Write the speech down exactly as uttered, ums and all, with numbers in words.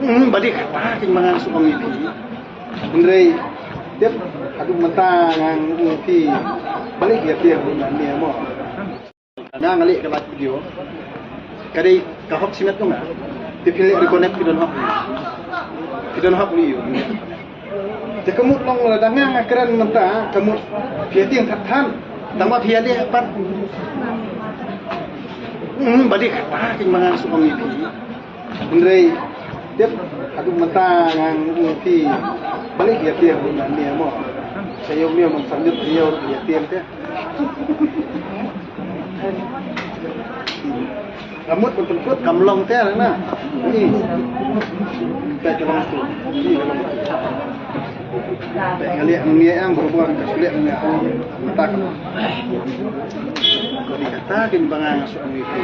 Hmm, ba dei kata keiñ ba nga shu ong ïa phi. Hynrei tip haduh mynta nga ong ïa phi balei phi ïa tieng ruh nangne mo. Nga nga leh ka live video. Ka dei ka hok shimet jong nga. Te phi leh reconnect phi don hok. Phi don hok ruh ïa u. Te ka mut long lada nga nga kren mynta ka mut phi ïa tieng than than. Tang ba phi ïa leh pat. Hmm, ba dei kata keiñ ba nga shu ong ïa phi. Hynrei tip haduh mynta nga ong ïa phi balei phi ïa tieng ruh nangne mo. Sa ïoh ne mo sa ïoh ïa tieng te. Ka mut ban pynkut kam long te na. Ni. Peit ka long tu. Ni ka long tu. Peit nga leh ngi em bro bro ka shu leh ngi em. Mynta ka long. Ka dei kata keiñ ba nga nga shu ong ïa phi.